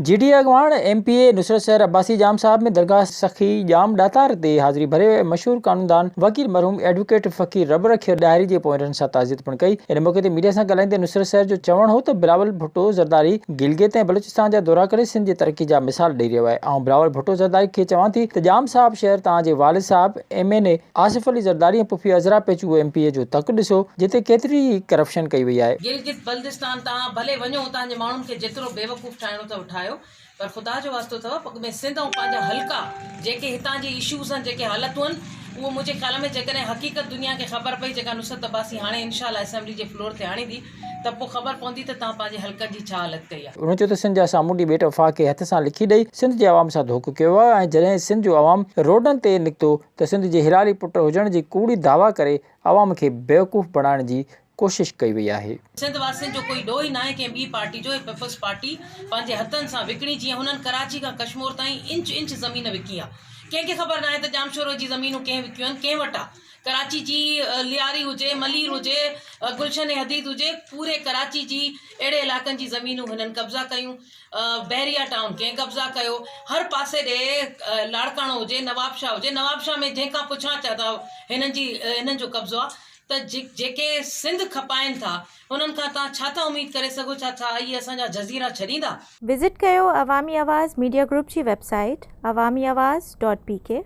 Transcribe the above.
جي ڊي اي اڳواڻ M P A Nusrat Sehar Abbasi Jam Sahib ۾ درگاهه سخي ڄام ڏاتار تي حاضري ڀري ۽ مشهور قانوندان وڪيل مرحوم ايڊووڪيٽ فقير رب رکيو ڏاهري جي پوئينرن سان تعزيت پڻ ڪئي. ان موقعي تي ميڊيا سان ڳالهائيندي نصرت سحر جو چوڻ هو ته بلاول ڀٽو زرداري گلگت ۽ بلوچستان جا دورا ڪري سنڌ جي ترقي جا مثال ڏئي رهيو آهي آئون بلاول ڀٽو زرداري کي چوان ٿي ته ڄام صاحب شهر توهان جي والد صاحب M N A Asif Ali Zardari ۽ پڦي عذرا پيچوهو ايم پي اي جو تڪ ڏسو جتي ڪيتري ئي ڪرپشن ڪئي وئي آهي. گلگت بلتستان توهان ڀلي وڃو اتان جي ماڻهن کي جيترو بيوقوف ٺاهڻو اٿو ٺاهيو پر خدا جو واسطو اٿو پڳ ۾ سنڌ ۽ پنهنجا حلقا جيڪي هتان جي اشوز آهن جيڪي حالتون آهن اهو منهنجي خيال ۾ جيڪڏهن حقيقت دنيا کي خبر پئي جيڪا نصرت عباسي هاڻي انشاء الله اسيمبلي جي فلور تي آڻيندي ته پوء خبر پوندي ته توهان پنهنجي حلقن جي ڇا حالت ڪئي آهي. هن چيو ته سنڌ جا سامونڊي ٻيٽ وفاق کي هٿ سان لکي ڏئي سنڌ جي عوام سان ڌوڪو ڪيو ويو آهي ۽ جڏهن سنڌ جو عوام روڊن تي نڪتو ته سنڌ جي حلالي پٽ هجڻ جي ڪوڙي دعويٰ ڪري عوام کي بيوقوف بڻائڻ جي ڪوشش ڪئي وئي آهي. سنڌ واسين جو ڪوئي ڏوهه ئي ناهي ڪنهن ٻي پارٽي جو هي پيپلز پارٽي پنهنجي هٿن سان وڪڻي جيئن هنن ڪراچي کان ڪشمور تائين انچ انچ زمين وڪي آ ڪنهن کي خبر ناهي ته ڄامشورو جي زمينون ڪنهن وڪيون آهن ڪنهن وٽ آ ڪراچي جي لياري هجي ملير هجي گلشن حديد هجي پوري ڪراچي جي اهڙي علائقن جي زمينون هنن قبضا ڪيون بحريا ٽائون ڪنهن قبضا ڪيو هر پاسي ڏي لاڙڪاڻو هجي نوابشاهه هجي نوابشاهه ۾ جنهن کان پڇان چا ته هنن جي هنن جو قبضو آ ته جيڪي سنڌ کپائن ٿا انهن کان توهان ڇا ٿا اميد ڪري سگهو ڇا ڇا اهي اسان جا جزيرا ڇڏيندا. وزٽ ڪيو عوامي آواز ميڊيا گروپ جي website Awami Awaz dot P K.